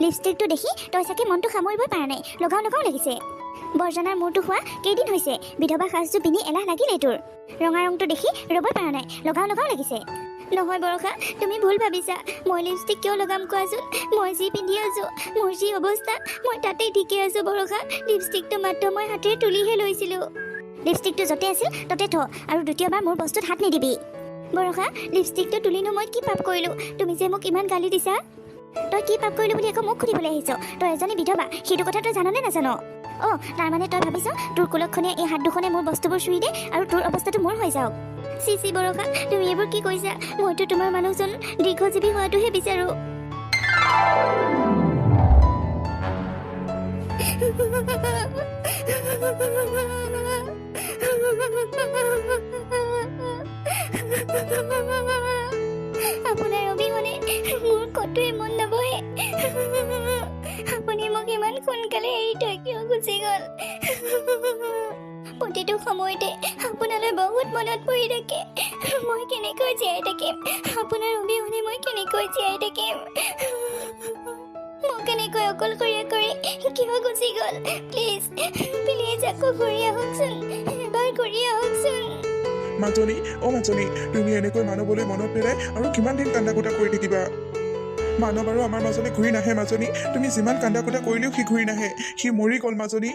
লিপষ্টিকটো দেখি তই চাগে মনটো সামৰিবই পৰা নাই, লগাওঁ লগাওঁ লাগিছে। বৰজনাৰ মূৰটো হোৱা কেইদিন হৈছে, বিধৱা সাজযোৰ পিন্ধি এলাহ লাগিলেই তোৰ। ৰঙা ৰংটো দেখি ৰ'বই পৰা নাই, লগাওঁ লগাওঁ লাগিছে। নহয় বৰষা, তুমি ভুল ভাবিছা। মই লিপষ্টিক কিয় লগাম কোৱাচোন? মই যি পিন্ধি আছোঁ, মোৰ যি অৱস্থা, মই তাতেই ঠিকে আছোঁ বৰষা। লিপষ্টিকটো মাত্ৰ মই হাতেৰে তুলিহে লৈছিলোঁ। লিপষ্টিকটো য'তে আছিল ত'তে থ আৰু দ্বিতীয়বাৰ মোৰ বস্তুত হাত নিদিবি। বৰষা, লিপষ্টিকটো তুলিনো মই কি পাপ কৰিলোঁ? তুমি যে মোক ইমান গালি দিছা। তই কি পাপ কৰিলো বুলি আকৌ মোক সুধিবলৈ আহিছ? তই এজনী বিধৱা, সেইটো কথা তই জাননে নাজান? অঁ, তাৰমানে তই ভাবিছ তোৰ কুলক্ষণীয়া এই হাত দুখনে মোৰ বস্তুবোৰ চুই দে আৰু তোৰ অৱস্থাটো মোৰ হৈ যাওক। চি চি বৰষা, তুমি এইবোৰ কি কৈছা? মইতো তোমাৰ মানুহজন দীৰ্ঘজীৱী হোৱাটোহে বিচাৰোঁ। আপোনাৰ অবিহনে মোৰ ক'তোৱে মন নবহে। আপুনি মোক ইমান সোনকালে এৰি থৈ কিয় গুচি গ'ল? প্ৰতিটো সময়তে আপোনালৈ বহুত মনত পৰি থাকে। মই কেনেকৈ জীয়াই থাকিম? আপোনাৰ অবিহনে মই কেনেকৈ জীয়াই থাকিম? মোক কেনেকৈ অকলশৰীয়া কৰি কিয় গুচি গ'ল? প্লিজ প্লিজ, আকৌ ঘূৰি আহকচোন, এবাৰ ঘূৰি আহকচোন। মাজনী, অ' মাজনী, তুমি এনেকৈ মানৱলৈ মনত পেলাই আৰু কিমান দিন কান্দা কুটা কৰি থাকিবা? মানৱ আৰু আমাৰ মাজলৈ ঘূৰি নাহে মাজনী। তুমি যিমান কান্দা কুটা কৰিলেও সি ঘূৰি নাহে। সি মৰি গ'ল মাজনী।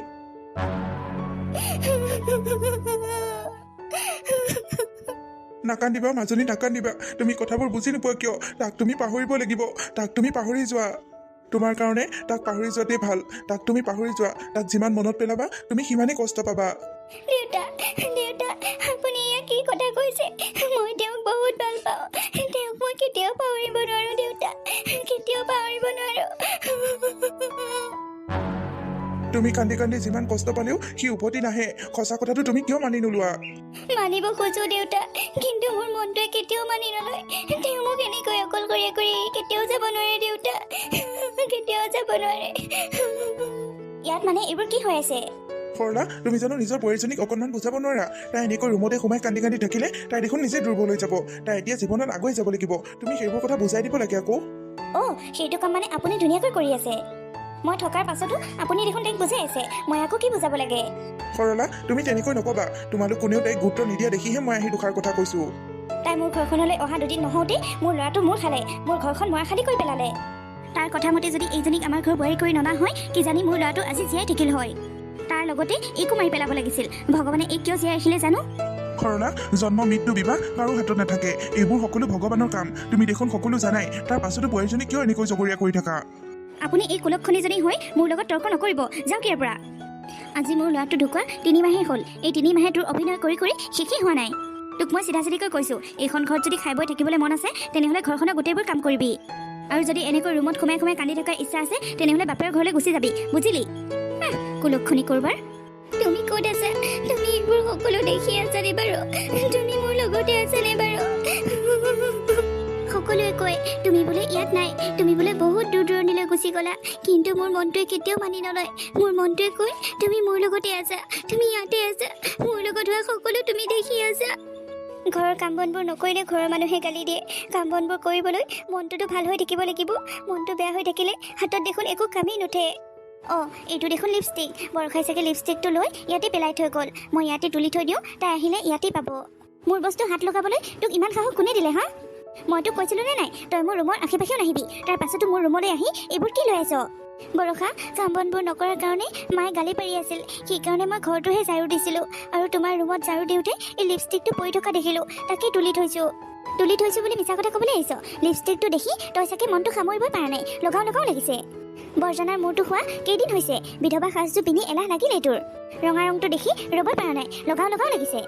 নাকান্দিবা মাজনী, নাকান্দিবা। তুমি কথাবোৰ বুজি নোপোৱা কিয়? তাক তুমি পাহৰিব লাগিব। তাক তুমি পাহৰি যোৱা। তোমাৰ কাৰণে তাক পাহৰি যোৱাটোৱেই ভাল। তাক তুমি পাহৰি যোৱা। তাক যিমান মনত পেলাবা, তুমি সিমানেই কষ্ট পাবা। দেউতা, দেউতা, আপুনি এয়া কি কথা কৈছে? মই তেওঁক বহুত ভাল পাওঁ। তেওঁক মই কেতিয়াও পাহৰিব নোৱাৰোঁ দেউতা, কেতিয়াও পাহৰিব নোৱাৰোঁ। তুমি কান্দি কান্দি যিমান কষ্ট পালেও সি উভতি নাহে। সঁচা কথাটো তুমি কিয় মানি নোলোৱা? মানিব খোজো দেউতা, কিন্তু মোৰ মনটোৱে কেতিয়াও মানি নলয়। তেওঁ মোক এনেকৈ অকলশৰীয়া কৰি এৰি কেতিয়াও যাব নোৱাৰে দেউতা, কেতিয়াও যাব নোৱাৰে। ইয়াত মানে এইবোৰ কি হৈ আছে? সৰলা, তুমি জানো নিজৰ বোৱাৰীজনীক অকণমান বুজাব নোৱাৰা? তাই এনেকৈ ৰুমতে সোমাই কান্দি কান্দি থাকিলে তাই দেখোন নিজে দুৰ্বল হৈ যাব। তাই এতিয়া জীৱনত আগুৱাই যাব লাগিব। তুমি সেইবোৰ কথা বুজাই দিব লাগে আকৌ। অ', সেইটো কাম মানে আপুনি ধুনীয়াকৈ কৰি আছে। মই থকাৰ পাছতো আপুনি দেখোন তাইক বুজাই আছে। মই আকৌ কি বুজাব লাগে? সৰলা, তুমি তেনেকৈ নকবা। তোমালোক কোনেও তাইক গুৰুত্ব নিদিয়া দেখিহে মই আহি দুষাৰ কথা কৈছো। তাই মোৰ ঘৰখনলৈ অহা দুদিন নহওঁতেই মোৰ ল'ৰাটো মোৰ খালে, মোৰ ঘৰখন মৰাখালি কৰি পেলালে। তাৰ কথা মতে যদি এইজনীক আমাৰ ঘৰ বোৱাৰী কৰি ননা হয়, কিজানি মোৰ ল'ৰাটো আজি জীয়াই থাকিল হয়। তাৰ লগতে এইকো মাৰি পেলাব লাগিছিল। ভগৱানে এইক কিয় জীয়াই ৰাখিলে জানো? সৰলা, জন্ম মৃত্যু বিবাহ কাৰো হাতত নাথাকে। এইবোৰ সকলো ভগৱানৰ কাম। তুমি দেখোন সকলো জানাই, তাৰ পাছতো বোৱাৰীজনী কিয় এনেকৈ জগৰীয়া কৰি থাকা? আপুনি এই কুলক্ষণীজনী হৈ মোৰ লগত তৰ্ক নকৰিব। যাওক ইয়াৰ পৰা। আজি মোৰ ল'ৰাটো ঢুকোৱা 3 মাহেই হ'ল। এই 3 মাহে তোৰ অভিনয় কৰি কৰি শেষেই হোৱা নাই। তোক মই চিধা চিধিকৈ কৈছোঁ, এইখন ঘৰত যদি খাই বৈ থাকিবলৈ মন আছে তেনেহ'লে ঘৰখনৰ গোটেইবোৰ কাম কৰিবি। আৰু যদি এনেকৈ ৰুমত সোমাই সোমাই কান্দি থকাৰ ইচ্ছা আছে তেনেহ'লে বাপেৰৰ ঘৰলৈ গুচি যাবি, বুজিলি? কুলক্ষণী কৰবাৰ। তুমি ক'ত আছা? তুমি এইবোৰ সকলো দেখি আছানে বাৰু? তুমি মোৰ লগতে আছানে বাৰু? সকলোৱে কয় তুমি বোলে ইয়াত নাই, তুমি বোলে বহুত দূৰ দূৰণিলৈ গুচি গ'লা। কিন্তু মোৰ মনটোৱে কেতিয়াও মানি নলয়। মোৰ মনটোৱে কয় তুমি মোৰ লগতে আছা, তুমি ইয়াতে আছা, মোৰ লগত হোৱা সকলো তুমি দেখি আছা। ঘৰৰ কাম বনবোৰ নকৰিলে ঘৰৰ মানুহে গালি দিয়ে। কাম বনবোৰ কৰিবলৈ মনটোতো ভাল হৈ থাকিব লাগিব। মনটো বেয়া হৈ থাকিলে হাতত দেখোন একো কামেই নুঠে। অঁ, এইটো দেখোন লিপষ্টিক। বৰষাই চাগে লিপষ্টিকটো লৈ ইয়াতে পেলাই থৈ গ'ল। মই ইয়াতে তুলি থৈ দিওঁ, তাই আহিলে ইয়াতেই পাব। মোৰ বস্তু হাত লগাবলৈ তোক ইমান সাহস কোনে দিলে? হা, মই তোক কৈছিলোঁ নে নাই তই মোৰ ৰুমৰ আশে পাশেও নাহিবি? তাৰ পাছতো মোৰ ৰুমলৈ আহি এইবোৰ কি লৈ আছ? বৰষা, কাম বনবোৰ নকৰাৰ কাৰণে মায়ে গালি পাৰি আছিল, সেইকাৰণে মই ঘৰটোহে ঝাৰু দিছিলোঁ। আৰু তোমাৰ ৰুমত ঝাৰু দিওঁতে এই লিপষ্টিকটো পৰি থকা দেখিলোঁ, তাকেই তুলি থৈছোঁ। তুলি থৈছোঁ বুলি মিছা কথা ক'বলৈ আহিছ? লিপষ্টিকটো দেখি তই চাগে মনটো সামৰিবই পৰা নাই, লগাওঁ লগাওঁ লাগিছে। বৰজনাৰ মূৰটো হোৱা কেইদিন হৈছে, বিধৱা সাজযোৰ পিন্ধি এলাহ লাগিলেই তোৰ। ৰঙা ৰংটো দেখি ৰ'বই পৰা নাই, লগাওঁ লগাওঁ লাগিছে।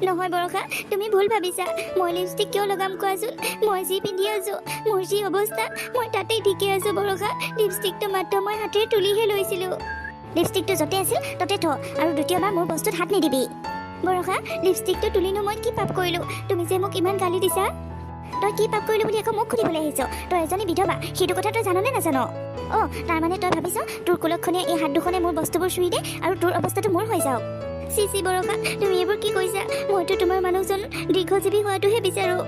নহয় বৰষা, তুমি ভুল ভাবিছা। মই লিপষ্টিক কিয় লগাম কোৱাচোন? মই যি পিন্ধি আছোঁ, মোৰ যি অৱস্থা, মই তাতেই ঠিকে আছোঁ বৰষা। লিপষ্টিকটো মাত্ৰ মই হাতেৰে তুলিহে লৈছিলোঁ। লিপষ্টিকটো য'তে আছিল ত'তে থ আৰু দ্বিতীয়বাৰ মোৰ বস্তুত হাত নিদিবি। বৰষা, লিপষ্টিকটো তুলিনো মই কি পাপ কৰিলোঁ? তুমি যে মোক ইমান গালি দিছা। তই কি পাপ কৰিলো বুলি আকৌ মোক সুধিবলৈ আহিছ? তই এজনী বিধৱা, সেইটো কথা তই জাননে নাজান? অঁ, তাৰমানে তই ভাবিছ তোৰ কুলক্ষণীয়া এই হাত দুখনে মোৰ বস্তুবোৰ চুই দে আৰু তোৰ অৱস্থাটো মোৰ হৈ যাওক। চি চি বৰষা, তুমি এইবোৰ কি কৈছা? মইতো তোমাৰ মানুহজন দীৰ্ঘজীৱী হোৱাটোহে বিচাৰোঁ।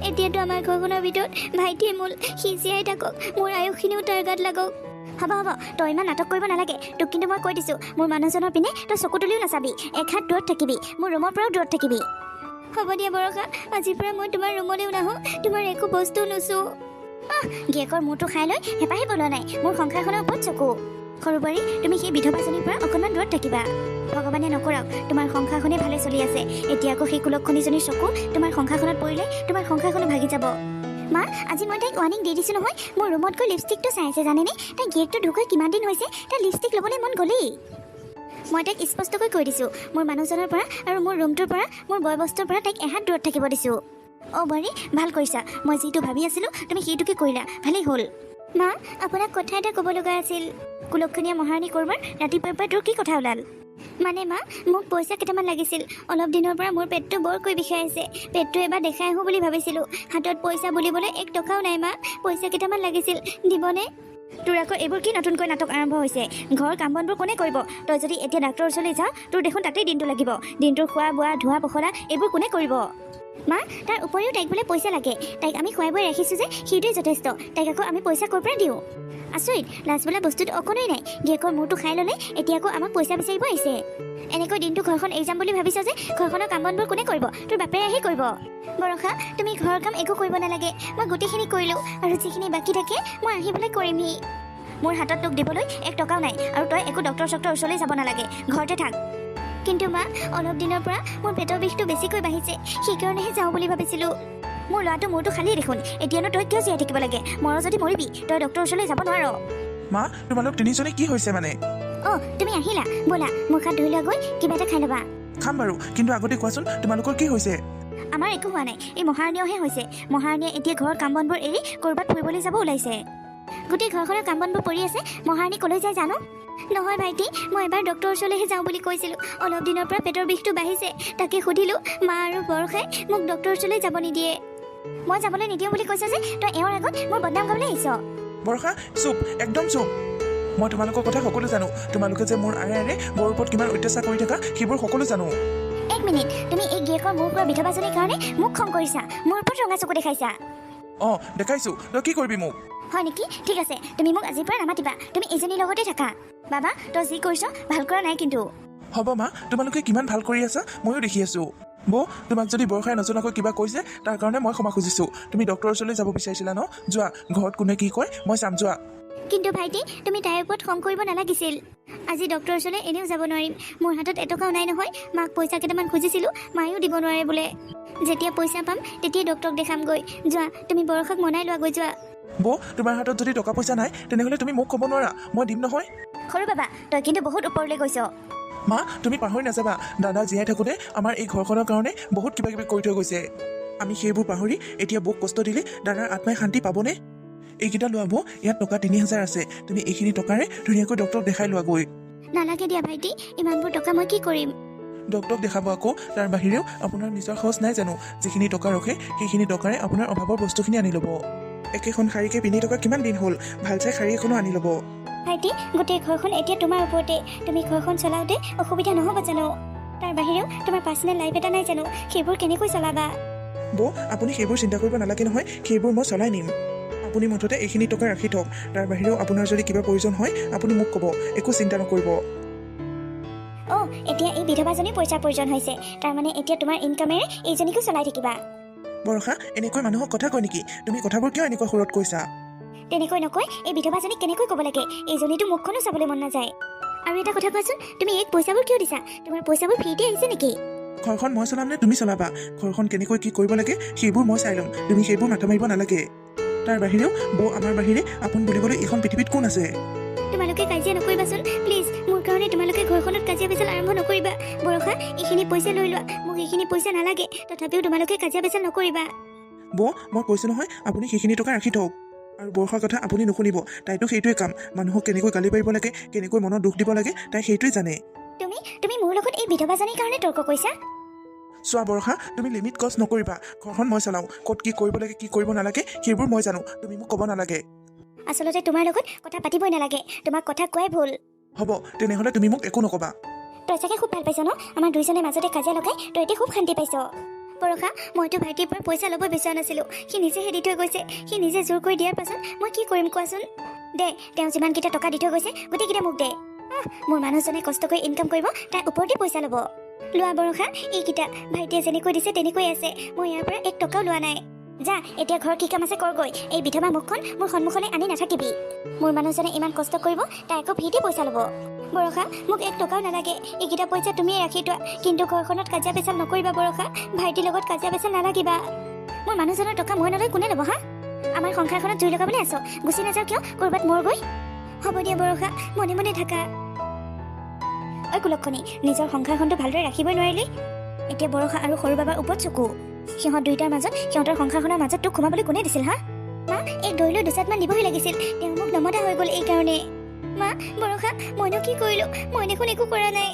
এতিয়াতো আমাৰ ঘৰখনৰ ভিতৰত ভাইটিয়ে মূল, সি জীয়াই থাকক, মোৰ আয়ুসখিনিও তাৰ গাত লাগক। হ'ব হ'ব, তই ইমান নাটক কৰিব নালাগে। তোক কিন্তু মই কৈ দিছোঁ, মোৰ মানুহজনৰ পিনে তই চকু তুলিও নাচাবি। এক হাত দূৰত থাকিবি, মোৰ ৰুমৰ পৰাও দূৰত থাকিবি। হ'ব দিয়া বৰষা, আজিৰ পৰা মই তোমাৰ ৰুমলৈও নাহোঁ, তোমাৰ একো বস্তুও নুচোঁ। আহ, গিয়েকৰ মূৰটো খাই লৈ হেঁপাহে বলোৱা নাই মোৰ সংসাৰখনৰ ওপৰত চকু। সৰুবাৰী, তুমি সেই বিধৱাজনীৰ পৰা অকণমান দূৰত থাকিবা। ভগৱানে নকৰক, তোমাৰ সংসাৰখনেই ভালে চলি আছে, এতিয়া আকৌ সেই কুলক্ষণীজনীৰ চকু তোমাৰ সংসাৰখনত পৰিলে তোমাৰ সংসাৰখনো ভাগি যাব। মা, আজি মই তাইক ৱাৰ্ণিং দি দিছোঁ নহয়। মোৰ ৰুমত গৈ লিপষ্টিকটো চাই আছে, জানেনে? তাই গিয়েকটো ঢুকৈ কিমান দিন হৈছে, তাই লিপষ্টিক ল'বলৈ মন গ'লেই। মই তাইক স্পষ্টকৈ কৈ দিছোঁ, মোৰ মানুহজনৰ পৰা আৰু মোৰ ৰুমটোৰ পৰা, মোৰ বয় বস্তুৰ পৰা তাইক এহাত দূৰত থাকিব দিছোঁ। অ' বোৱাৰী, ভাল কৰিছা। মই যিটো ভাবি আছিলোঁ, তুমি সেইটোকে কৰিলা, ভালেই হ'ল। মা, আপোনাক কথা এটা ক'ব লগা আছিল। কুলক্ষণীয়া মহাৰাণী কৰবাৰ, ৰাতিপুৱাৰ পৰা তোৰ কি কথা ওলাল? মানে মা, মোক পইচা কেইটামান লাগিছিল। অলপ দিনৰ পৰা মোৰ পেটটো বৰকৈ বিষাই আছে। পেটটো এবাৰ দেখাই আহোঁ বুলি ভাবিছিলোঁ। হাতত পইচা বুলিবলৈ এক টকাও নাই মা। পইচা কেইটামান লাগিছিল, দিবনে? তোৰ আকৌ এইবোৰ কি নতুনকৈ নাটক আৰম্ভ হৈছে? ঘৰৰ কাম বনবোৰ কোনে কৰিব? তই যদি এতিয়া ডাক্তৰৰ ওচৰলৈ যাৱ, তোৰ দেখোন তাতেই দিনটো লাগিব। দিনটোৰ খোৱা বোৱা, ধোৱা পখলা এইবোৰ কোনে কৰিব মা? তাৰ উপৰিও তাইক বোলে পইচা লাগে। তাইক আমি খুৱাই বোৱাই ৰাখিছোঁ যে, সেইটোৱে যথেষ্ট। তাইক আকৌ আমি পইচা ক'ৰ পৰা দিওঁ? আচৰিত, লাজ বোলা বস্তুটো অকণোৱেই নাই। গিয়েকৰ মূৰটো খাই ল'লে, এতিয়া আকৌ আমাক পইচা বিচাৰিব আহিছে। এনেকৈ দিনটো ঘৰখন এৰি যাম বুলি ভাবিছ যে, ঘৰখনৰ কাম বনবোৰ কোনে কৰিব? তোৰ বাপেৰে আহি কৰিব? বৰষা, তুমি ঘৰৰ কাম একো কৰিব নালাগে। মই গোটেইখিনি কৰিলোঁ আৰু যিখিনি বাকী থাকে মই আহি পেলাই কৰিমহি। মোৰ হাতত তোক দিবলৈ এক টকাও নাই আৰু তই একো ডক্তৰ চক্তৰ ওচৰলৈ যাব নালাগে, ঘৰতে থাক। কিন্তু মা, অলপ দিনৰ পৰা মোৰ পেটৰ বিষটো বেছিকৈ বাঢ়িছে, সেইকাৰণেহে যাওঁ বুলি ভাবিছিলোঁ। মোৰ ল'ৰাটো মূৰটো খালি দেখোন। এতিয়ানো তই কিয় জীয়াই থাকিব লাগে? মৰ যদি মৰিবি, তই ডক্তৰৰ ওচৰলৈ যাব নোৱাৰ। মা, তোমালোক তিনিজনী কি হৈছে মানে? অ', তুমি আহিলা। ব'লা, মুখ হাত ধুই লোৱা গৈ, কিবা এটা খাই ল'বা। খাম বাৰু, কিন্তু আগতে কোৱাচোন, তোমালোকৰ কি হৈছে? আমাৰ একো হোৱা নাই, এই মহাৰণীয়হে হৈছে। মহাৰাণীয়ে এতিয়া ঘৰৰ কাম বনবোৰ এৰি ক'ৰবাত ফুৰিবলৈ যাব ওলাইছে। গোটেই ঘৰখনৰ কাম বনবোৰ পৰি আছে, মহাৰাণী ক'লৈ যায় জানো? নহয় ভাইটি, মই এবাৰ ডক্তৰৰ ওচৰলৈহে যাওঁ বুলি কৈছিলোঁ। অলপ দিনৰ পৰা পেটৰ বিষটো বাঢ়িছে, তাকে সুধিলোঁ। মা আৰু বৰষাই মোক ডক্তৰৰ ওচৰলৈ যাব নিদিয়ে। মই যাবলৈ নিদিওঁ বুলি কৈছ যে, তই এওঁৰ আগত মোৰ বদনাম গাবলৈ আহিছ। বৰষা, চুপ, একদম চুপ। মই তোমালোকৰ কথা সকলো জানো। তোমালোকে যে মোৰ আৰে আৰে মোৰ ওপৰত কিমান অত্যাচাৰ কৰি থাকা, সেইবোৰ সকলো জানো। এক মিনিট, তুমি এই গিয়েকৰ মূৰ খোৱা বিধৱাজনীৰ কাৰণে মোক খং কৰিছা, মোৰ ওপৰত ৰঙা চকু দেখাইছা? অঁ, দেখাইছোঁ। তই কি কৰিবি মোক? হয় নেকি? ঠিক আছে, তুমি মোক আজিৰ পৰা নামাতিবা। তুমি এইজনীৰ লগতে থাকা। বাবা, তই যি কৰিছ ভাল কৰা নাই কিন্তু। হ'ব মা, তোমালোকে কিমান ভাল কৰি আছা ময়ো দেখি আছোঁ। বৌ, তোমাক যদি বৰষাই নজনাকৈ কিবা কৈছে, তাৰ কাৰণে মই ক্ষমা খুজিছোঁ। তুমি ডক্তৰৰ ওচৰলৈ যাব বিচাৰিছিলা ন? যোৱা, ঘৰত কোনে কি কয় মই চাম, যোৱা। কিন্তু ভাইটি, তুমি তাইৰ ওপৰত খং কৰিব নালাগিছিল। আজি ডক্তৰৰ ওচৰলৈ এনেও যাব নোৱাৰিম। মোৰ হাতত এটকাও নাই নহয়। মাক পইচা কেইটামান খুজিছিলোঁ, মায়েও দিব নোৱাৰে বোলে। যেতিয়া পইচা পাম তেতিয়াই ডক্তৰক দেখামগৈ। যোৱা, তুমি বৰষাক মনাই লোৱাগৈ, যোৱা। বৌ, তোমাৰ হাতত যদি টকা পইচা নাই, তেনেহ'লে তুমি মোক ক'ব নোৱাৰা? মই দিম নহয়। সৰু বাবা, তই কিন্তু বহুত ওপৰলৈ গৈছ। মা, তুমি পাহৰি নাযাবা, দাদা জীয়াই থাকোঁতে আমাৰ এই ঘৰখনৰ কাৰণে বহুত কিবা কিবি কৰি থৈ গৈছে। আমি সেইবোৰ পাহৰি এতিয়া বৌক কষ্ট দিলে দাদাৰ আত্মাই শান্তি পাবনে? এইকেইটা লোৱা বৌ, ইয়াত টকা 3000 আছে। তুমি এইখিনি টকাৰে ধুনীয়াকৈ ডক্তৰক দেখাই লোৱাগৈ। নালাগে দিয়া ভাইটি, ইমানবোৰ টকা মই কি কৰিম? ডক্তৰক দেখাব আকৌ। তাৰ বাহিৰেও আপোনাৰ নিজৰ খৰচ নাই জানো? যিখিনি টকা ৰখে, সেইখিনি টকাৰে আপোনাৰ অভাৱৰ বস্তুখিনি আনি ল'ব। একেখন শাৰীকে পিন্ধি থকা কিমান দিন হ'ল, ভাল চাই শাৰী এখনো আনি ল'ব। ভাইটি, গোটেই ঘৰখন এতিয়া তোমাৰ ওপৰতে। তুমি ঘৰখন চলাওঁতে অসুবিধা নহ'ব জানো? তাৰ বাহিৰেও তোমাৰ পাৰ্চনেল লাইফ এটা নাই জানো? সেইবোৰ কেনেকৈ চলাবা? বৌ, আপুনি সেইবোৰ চিন্তা কৰিব নালাগে নহয়, সেইবোৰ মই চলাই নিম। আপুনি মুঠতে এইখিনি টকা ৰাখি থওক। তাৰ বাহিৰেও আপোনাৰ যদি কিবা প্ৰয়োজন হয়, আপুনি মোক ক'ব, একো চিন্তা নকৰিব। অ', এতিয়া এই বিধৱাজনীৰ পইচাৰ প্ৰয়োজন হৈছে। তাৰমানে এতিয়া তোমাৰ ইনকামেৰে এইজনীকো চলাই থাকিবা? বৰষা, এনেকৈ মানুহক কথা কয় নেকি? তুমি কথাবোৰ কিয় এনেকুৱা সুৰত কৈছা? তেনেকৈ নকয়, এই বিধৱাজনীক কেনেকৈ ক'ব লাগে? এইজনীতো মুখখনো চাবলৈ মন নাযায়। আৰু এটা কথা কোৱাচোন, তুমি এইক পইচাবোৰ কিয় দিছা? তোমাৰ পইচাবোৰ ফ্ৰীতে আহিছে নেকি? ঘৰখন মই চলাম নে তুমি চলাবা? ঘৰখন কেনেকৈ কি কৰিব লাগে সেইবোৰ মই চাই ল'ম, তুমি সেইবোৰ মাথা মাৰিব নালাগে। তাৰ বাহিৰেও বৌ, আমাৰ বাহিৰে আপোন বুলিবলৈ এইখন পৃথিৱীত কোন আছে? তোমালোকে কাজিয়া নকৰিবাচোন প্লিজ। মোৰ কাৰণে তোমালোকে ঘৰখনত কাজিয়া পেচাল আৰম্ভ নকৰিবা। বৰষা, এইখিনি পইচা লৈ লোৱা। মোক এইখিনি পইচা নালাগে, তথাপিও তোমালোকে কাজিয়া পেচাল নকৰিবা। বৌ, মই কৈছোঁ নহয়, আপুনি সেইখিনি টকা ৰাখি থওক। আৰু বৰষাৰ কথা আপুনি নুশুনিব। তাইতো সেইটোৱে কাম, মানুহক কেনেকৈ গালি পাৰিব লাগে, কেনেকৈ মনত দুখ দিব লাগে, তাই সেইটোৱে জানে। তুমি মোৰ লগত এই বিধৱাজনীৰ কাৰণে তৰ্ক কৰিছা? চোৱা বৰষা, তুমি লিমিট ক্ৰছ নকৰিবা। ঘৰখন মই চলাওঁ, ক'ত কি কৰিব লাগে, কি কৰিব নালাগে সেইবোৰ মই জানো, তুমি মোক ক'ব নালাগে। আচলতে তোমাৰ লগত কথা পাতিবই নালাগে, তোমাক কথা কোৱাই ভুল। হ'ব, তেনেহ'লে তুমি মোক একো নক'বা। তই চাগে খুব ভাল পাইছ ন, আমাৰ দুইজনে মাজতে কাজিয়া লগাই তই এতিয়া খুব শান্তি পাইছ। বৰষা, মইতো ভাইটিৰ পৰা পইচা ল'ব বিচৰা নাছিলোঁ, সি নিজেহে দি থৈ গৈছে। সি নিজে জোৰ কৰি দিয়াৰ পাছত মই কি কৰিম কোৱাচোন? দে, তেওঁ যিমানকেইটা টকা দি থৈ গৈছে গোটেইকেইটা মোক দে। আহ, মোৰ মানুহজনে কষ্ট কৰি ইনকাম কৰিব, তাৰ ওপৰতে পইচা ল'ব। লোৱা বৰষা, এইকেইটা ভাইটিয়ে যেনেকৈ দিছে তেনেকৈ আছে। মই ইয়াৰ পৰা এক টকাও লোৱা নাই। যা, এতিয়া ঘৰ কি কাম আছে কৰগৈ। এই বিধৱা মুখখন মোৰ সন্মুখলৈ আনি নাথাকিবি। মোৰ মানুহজনে ইমান কষ্ট কৰিব, তাই আকৌ ফ্ৰীতে পইচা ল'ব। বৰষা, মোক এক টকাও নালাগে। এইকেইটা পইচা তুমিয়ে ৰাখি থোৱা, কিন্তু ঘৰখনত কাজিয়া পেচাল নকৰিবা। বৰষা, ভাইটিৰ লগত কাজিয়া পেচাল নালাগিবা। মোৰ মানুহজনৰ টকা মই নলয় কোনে ল'ব? হা, আমাৰ সংসাৰখনত জুই লগাবলৈ আছ। গুচি নাযাওঁ কিয়? ক'ৰবাত মৰ গৈ। হ'ব দিয়া বৰষা, মনে মনে থাকা। ঐ কুলক্ষণী, নিজৰ সংসাৰখনটো ভালদৰে ৰাখিবই নোৱাৰিলি। এতিয়া বৰষা আৰু সৰু বাবাৰ ওপৰত চকু। সিহঁত দুয়োটাৰ মাজত, সিহঁতৰ সংসাৰখনৰ মাজত তোক সোমাবলৈ কোনে দিছিল? হা মা, এক দৈ লৈ দুচাটমান দিবহি লাগিছিল। তেওঁ মোক নমতা হৈ গ'ল এইকাৰণে। মা, বৰষা, মইনো কি কৰিলোঁ? মই দেখোন একো কৰা নাই।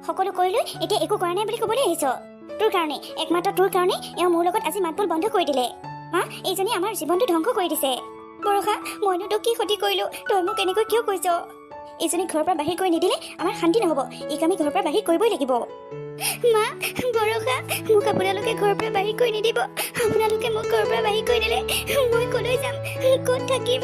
সকলো কৰিলৈ এতিয়া একো কৰা নাই বুলি ক'বলৈ আহিছ। তোৰ কাৰণে, একমাত্ৰ তোৰ কাৰণে এওঁ মোৰ লগত আজি মাতবোল বন্ধ কৰি দিলে। মা, এইজনী আমাৰ জীৱনটো ধ্বংস কৰি দিছে। বৰষা, মইনো তোক কি ক্ষতি কৰিলোঁ? তই মোক এনেকৈ কিয় কৈছ? এইজনীক ঘৰৰ পৰা বাহিৰ কৰি নিদিলে আমাৰ শান্তি নহ'ব। এইক আমি ঘৰৰ পৰা বাহিৰ কৰিবই লাগিব। মা, বৰষা, মোক আপোনালোকে ঘৰৰ পৰা বাহিৰ কৰি নিদিব। আপোনালোকে মোক ঘৰৰ পৰা বাহিৰ কৰি দিলে মই ক'লৈ যাম? ক'ত থাকিম?